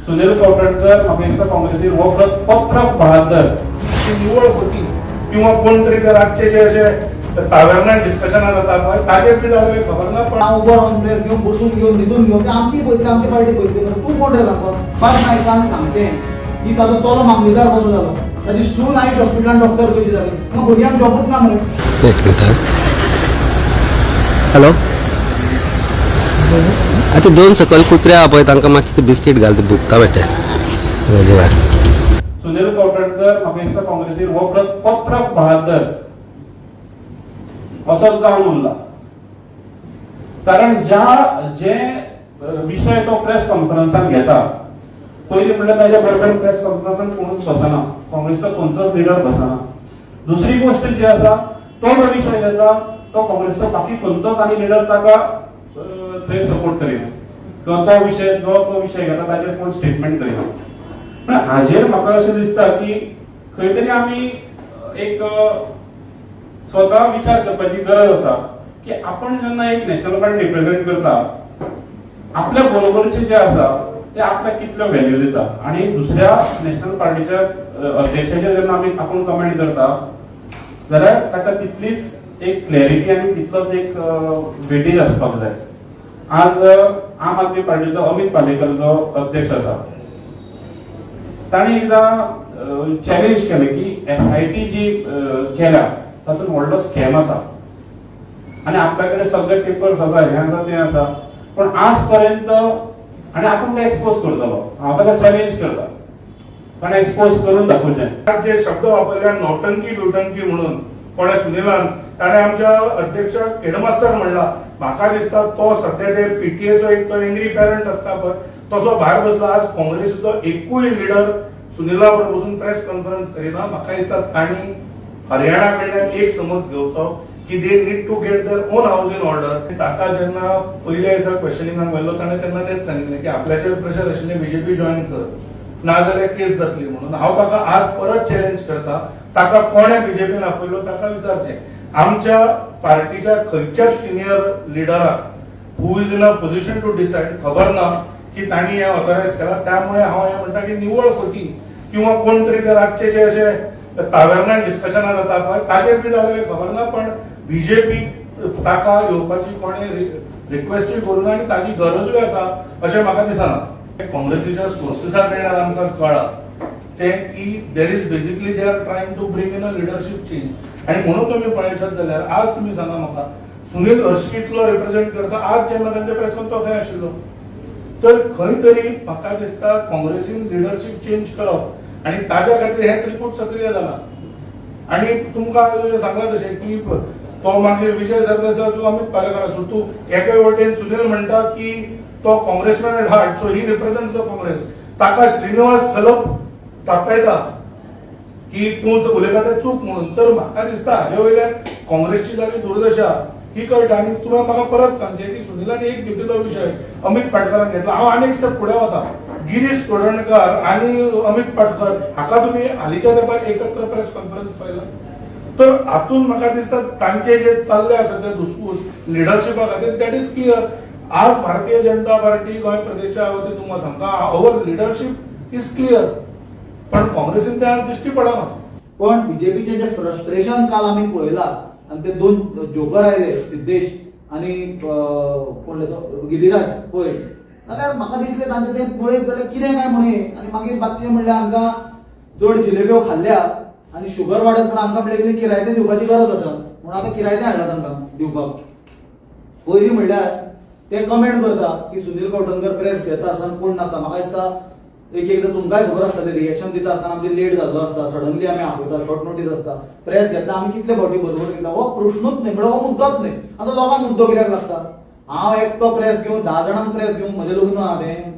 सुनील कवठणकर, म्हाका दिसता काँग्रेसीर हो पत्रक बहादर. ती निवळ फटी किंवा कोण तरी ते रातचे जे अशे तावेर्नान डिस्कशनां जाता पळय, ताजेर बी जालें खबर ना, पण हांव उबो रावन प्रेस घेवन, बसून घेवन, न्हिदून घेवन, ते आमची पळयतली, आमची पार्टी पळयतली मरे. तूं कोण रे सांगपाक? पाद नायकान सांगचें की ताजो चलो मामलेदार कसो जालो, ताजी सून आयुश हॉस्पिटलान डॉक्टर कशी जाली. हांगा भुरग्यांक जॉबूच ना मरे. एक मिनिट. हॅलो, आतां दोन सकयल कुत्रे आहा पळय, तांकां मातशें ते बिस्कीट घाल, ते भुकता बेटे तेजे भायर. सुनील कवठणकर, म्हाका दिसता काँग्रेसीर हो पत्रक बहादर असोच जावन उरला, कारण ज्या जे विशय तो प्रेस कॉन्फरन्सान घेता, पयलीं म्हणल्यार ताच्या बरोबर प्रेस कॉन्फरन्सान कोणूच बसना, काँग्रेसचो खंयचोच लिडर बसना. दुसरी गोश्ट जी आसा, तो जो विशय घेता तो काँग्रेसचो बाकी खंयचोच आनी लिडर ताका थंय सपोर्ट करिना किंवा तो विशय जो तो विशय घेता ताचेर कोण स्टेटमेंट करिना. पण हाजेर म्हाका अशें दिसता की खंय तरी आमी एक स्वता विचार करपाची गरज आसा की आपण जेन्ना एक नॅशनल पार्टी रिप्रेझेंट करता, आपल्या बरोबरचे जे आसा ते आपल्याक कितल्यो व्हॅल्यू दिता आणि दुसऱ्या नॅशनल पार्टीच्या अध्यक्षाचेर जेन्ना आमी आपूण कमेंट करता जाल्यार ताका तितलीच एक क्लॅरिटी आनी तितलोच एक वेटेज आसपाक जाय. आज आम आदमी पार्टीचो अमित पालेकर जो अध्यक्ष आसा, ताणें एकदां चॅलेंज केलें की एसआयटी जी केल्या तातूंत व्हडलो स्कॅम आसा आनी आपल्या कडेन सगळे पेपर्स आसा, हें आसा, तें आसा, पण आज पर्यंत आनी आपूण ते एक्सपोज करतलो. हांव ताका चॅलेंज करता, ताणें एक्सपोज करून दाखोवचें. जे शब्द वापरले, नौटंकी बिवटंकी म्हणून कोणे सुनिलान, ताणें आमच्या अध्यक्षाक हेडमास्टर म्हणला. म्हाका दिसता तो सध्या ते पीटीएचो एक तो एंग्री पेरंट आसता पळय, तसो भायर बसला. आज काँग्रेसीचो एकूय लिडर सुनिला बरोबर बसून प्रेस कॉन्फरन्स करिना. म्हाका दिसता तांणी हरियाणा कडल्यान एक समज घेवचो की they need to get their own house in order. ताका जेन्ना पयल्या दिसा क्वेश्चनिंगाक व्हेल्लो, ताणें तेन्ना तेच सांगिल्लें की आपल्याचेर प्रेशर आशिल्लें, बीजेपी जॉयन कर, नाजाल्यार केस जातली म्हणून. हांव ताका आज परत चॅलेंज करता, ताका कोणे बीजेपीन आपयलो ताका विचारचें. आमच्या पार्टीच्या खंयच्याच senior लिडराक who is in a position to decide खबर ना की तांणी हें ऑथरायज केला. त्यामुळे हांव हें म्हणटा की निवळ फटी किंवा कोण तरी ते रातचे जे अशे तावेर्नान डिस्कशनां जाता पळय, ताजेर बी जालें खबर ना, पण बीजेपी ताका येवपाची कोणे रिक्वेस्टूय करूं ना आनी ताजी गरजूय आसा अशें म्हाका दिसना. काँग्रेसीच्या सोर्सेसा कडल्यान आमकां कळ्ळां तें की there is basically they are trying to bring in a leadership change. आनी म्हणून तुमी पळयशात जाल्यार आज तुमी सांगा म्हाका, सुनील हरशी इतलो रिप्रेझेंट करता, आज जेन्ना तांच्या प्रेसान तो खंय आशिल्लो? तर खंय तरी म्हाका दिसता काँग्रेसीन लिडरशीप चेंज करप आनी ताज्या खातीर हें त्रिकूट सक्रीय जाला. आणि तुमकां हांवें सांगलां तशें की तो मागीर विजय सरदेसाय आसूं, अमित पालेकर आसूं, तूं एके वटेन सुनील म्हणटा की तो Congressman at heart, so he represent the Congress. ताका श्रीनिवास खलप तापयता की तूं उलयता तें चूक म्हणून. तर म्हाका दिसता हाजे वयल्यान काँग्रेसची जाली दुर्दशा ही कळटा. आनी तुवें म्हाका परत सांगचें की सुनिलान एक घेतिल्लो विशय अमित पाटकरान घेतला. हांव आनीक स्टेप फुडें वता. गिरीश चोडणकर आनी अमित पाटकर हाका तुमी हालींच्या तेंपार एकत्र प्रेस कॉन्फरन्स पळयला? तर हातून म्हाका दिसता तांचे जे चल्ले आसा ते धुसफूस लिडरशिपा खातीर, that is clear. आज भारतीय जनता पार्टी गोंय प्रदेशा वतीन तुमकां सांगता, our leadership is clear, पण काँग्रेसीन ते आज दिश्टी पडना. पण बीजेपीचे जे फ्रस्ट्रेशन काल आमी पळयला आणि ते दोन जोकर आयले, सिद्धेश आणि कोण तो गिरिराज पळय, जाल्यार म्हाका दिसलें तांचे ते पळयत जाल्यार कितें काय म्हणून. आनी मागीर बाकीचे म्हणल्यार हांकां चड जिलेब्यो खाल्ल्या आनी शुगर वाडत म्हणून आमकां म्हणलें किरायतें दिवपाची गरज आसा म्हणून आतां किरायतें हाडला तांकां दिवपाक. पयलीं म्हणल्यार ते कमेंट करता की सुनील कवठणकर प्रेस घेता आसतना कोण नासता. म्हाका दिसता एक एकदां तुमकांय खबर आसता, ते रिएक्शन दिता आसतना आमचे लेट जाल्लो आसता, सडनली आमी आपयता, शॉर्ट नोटीस आसता. प्रेस घेतला आमी कितले फावटी बरोबर घेतला, हो प्रश्नूच न्ही, म्हणल्यार हो मुद्दोच न्ही. आतां लोकांक मुद्दो कित्याक लागता? हांव एकटो प्रेस घेवन, 10 जाणांक प्रेस घेवन म्हजें लग्न आहा तें.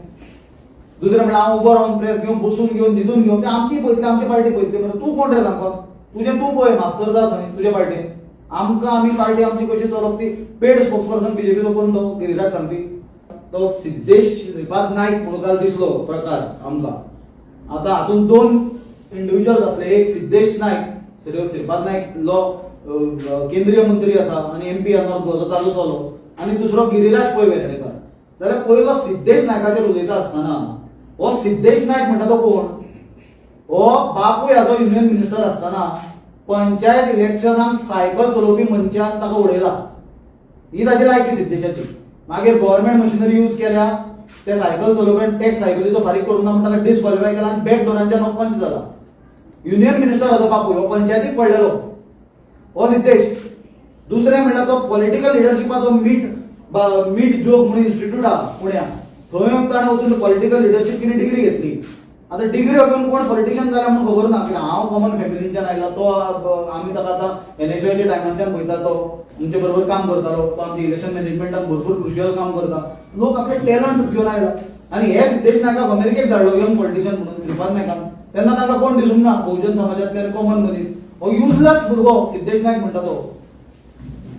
दुसरें म्हणल्यार हांव उबो रावन प्रेस घेवन, बसून घेवन, न्हिदून घेवन, ते आमची पळयतली, आमची पार्टी पळयतली मरे. तूं कोण रे सांगपाक? तुजें तूं पळय, मास्तर जा थंय तुजे पार्टीन. आमकां आमी पार्टी आमची कशी चलोवप ती. पेड स्पोक्स पर्सन बीजेपीचो कोण तो गिरिराज सांगती. तो सिद्धेश श्रीपाद नाईक म्हणून काल दिसलो प्रकार आमकां. आतां हातूंत दोन इंडिव्हिज्युअल आसले. एक सिद्धेश नाईक, श्रीपाद नाईक लो केंद्रीय मंत्री आसा आनी एमपी नॉर्थ गोवाचो, ताजो चलो, आनी दुसरो गिरिराज पै वेर्णेकर. जाल्यार पयलो सिद्धेश नायकाचेर उलयता आसतना हो सिद्धेश नायक म्हणटा तो कोण? हो बापूय हाजो युनियन मिनिस्टर आसतना पंचायत इलेक्शनाक सायकल चलोवपी मनशान ताका उडयला. ही ताची लायकी सिद्धेशाची. मागीर गव्हर्मेंट मशिनरी यूज केल्या, ते सायकल चलोवप्यान टॅक्स सायकलीचो फारीक करूंक ना म्हूण ताका डिस्क्वॉलिफाय केला आनी बॅक डोरांच्यान हो पंच जाला. युनियन मिनिस्टर हाजो बापूय हो पंचायतीक पडलेलो हो सिद्धेश. दुसरें म्हणल्यार तो पॉलिटिकल लिडरशिपाचो मीट मीट जोग म्हणून इन्स्टिट्यूट आहा पुण्याक, थंय ताणें वचून पॉलिटिकल लिडरशीप कितें डिग्री घेतली. आतां डिग्री घेवन कोण पॉलिटिशियन जाला म्हणून खबर ना, कित्याक हांव कॉमन फॅमिलींच्यान आयला. तो आमी ताका आतां एनएसयूआयच्या टायमाच्यान पळयता. तो आमचे बरोबर काम करतालो. तो आमच्या इलेक्शन मॅनेजमेंटान भरपूर क्रुशियल काम करता. लोक आपले टॅलंट घेवन आयला आनी हे सिद्धेश नायकाक अमेरिकेक धाडलो यंग पॉलिटिशियन म्हणून श्रीपाद नायकान. तेन्ना तांकां कोण दिसूंक ना बहुजन समाजांतल्यान कॉमन मनीस. हो युजलेस भुरगो सिद्धेश नायक म्हणटा तो,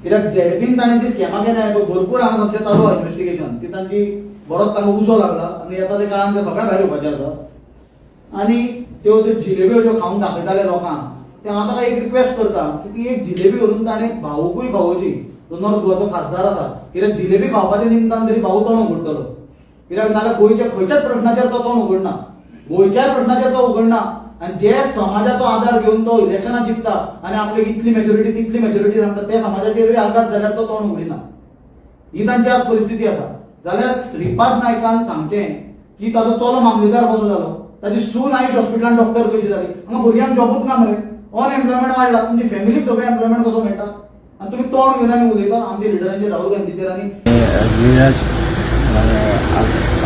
कित्याक झेडपीन ताणें जी स्कॅमां केल्या पळय, भरपूर हांगा सद्या चालू आहा इन्व्हेस्टिगेशन ती तांची. बरोच तांकां उजो लागला आनी येता त्या काळान ते सगळ्या भायर येवपाचें आसा. आनी त्यो ज्यो जिलेब्यो ज्यो खावन दाखयताले लोकांक, ते हांव ताका एक रिक्वेस्ट करता की ती एक जिलेबी व्हरून ताणें भाऊकूय खावोवची, जो नॉर्थ गोवाचो खासदार आसा. कित्याक जिलेबी खावपाच्या निमतान तरी भाऊ तोंड उगडटलो. कित्याक नाल्यार गोंयच्या खंयच्याच प्रश्नाचेर तो तोंड उगडना, गोंयच्याय प्रश्नाचेर तो उगडना. आनी जे समाजाचो आदार घेवन तो इलेक्शनां जिखता आनी आपल्याक इतली मेजॉरिटी तितली मेजॉरिटी सांगता, ते समाजाचेरूय आघात जाल्यार तो तोंड उगडिना. ही तांची आज परिस्थिती आसा. जाल्यार श्रीपाद नायकान सांगचें की ताजो चलो मामलेदार कसो जालो, ताची सून आयुष हॉस्पिटलान डॉक्टर कशी जाली. हांगा भुरग्यांक जॉबूच ना मरे, अनएम्प्लॉयमेंट वाडला. तुमची फॅमिलीक सगळें एम्प्लॉयमेंट कसो मेळटा? आनी तुमी तोंड घेवन आनी उलयता आमच्या लिडरांचेर, राहुल गांधीचेर आनी गिरिराज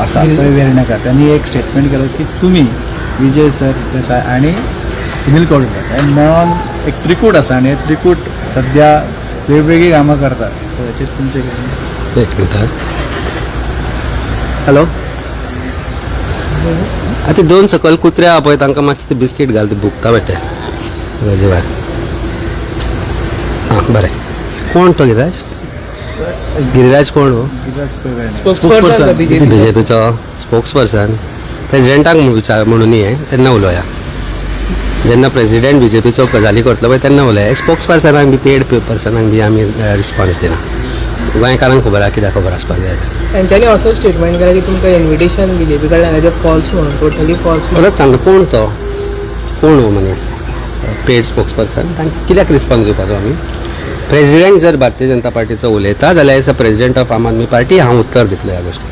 आसा पळय वेर्णेकर, त्यांनी एक स्टेटमेंट केलं की तुम्ही विजय सर देसाय आणि सुनील कवठेकर हे मेळोन एक त्रिकूट आसा आनी हे त्रिकूट सध्या वेगवेगळी कामां करतात. सो हेचेर तुमचें कितें? एक मिनट. हॅलो, आतां दोन सकयल कुत्रे आहा पळय, तांकां मातशें ते बिस्कीट घाल, ते भुकता बेटे ताजे भायर. आं, बरें. कोण तो गिरिराज? गिरिराज कोण हो? गिरिराज पै वेर्णेकर. Spokesperson BJP. बीजेपीचो स्पोक्स पर्सन. प्रेजिडेंटाक विचार म्हणून न्ही, तेन्ना उलोवया. जेन्ना प्रेजिडेंट बीजेपीचो गजाली करतलो पळय तेन्ना उलोवया. स्पोक्स पर्सनाक बी, पेड पर्सनाक बी आमी रिस्पॉन्स दिना. गोंयकारांक खबर आहा कित्याक खबर आसपाक जाय तें. तेंच्यांनी असो स्टेटमेंट केला की तुमकां इन्विटेशन बीजेपी कडल्यान आयलें तें फॉल्स म्हणून, टोटली फॉल्स म्हणून. परत सांगता, कोण तो, कोण हो मनीस पेड स्पोक्स पर्सन? तांकां कित्याक रिस्पॉन्स दिवपाचो आमी? प्रेजिडेंट जर भारतीय जनता पार्टीचो उलयता जाल्यार as a president of Aam Aadmi party हांव उत्तर दितलो ह्या गोश्टीक.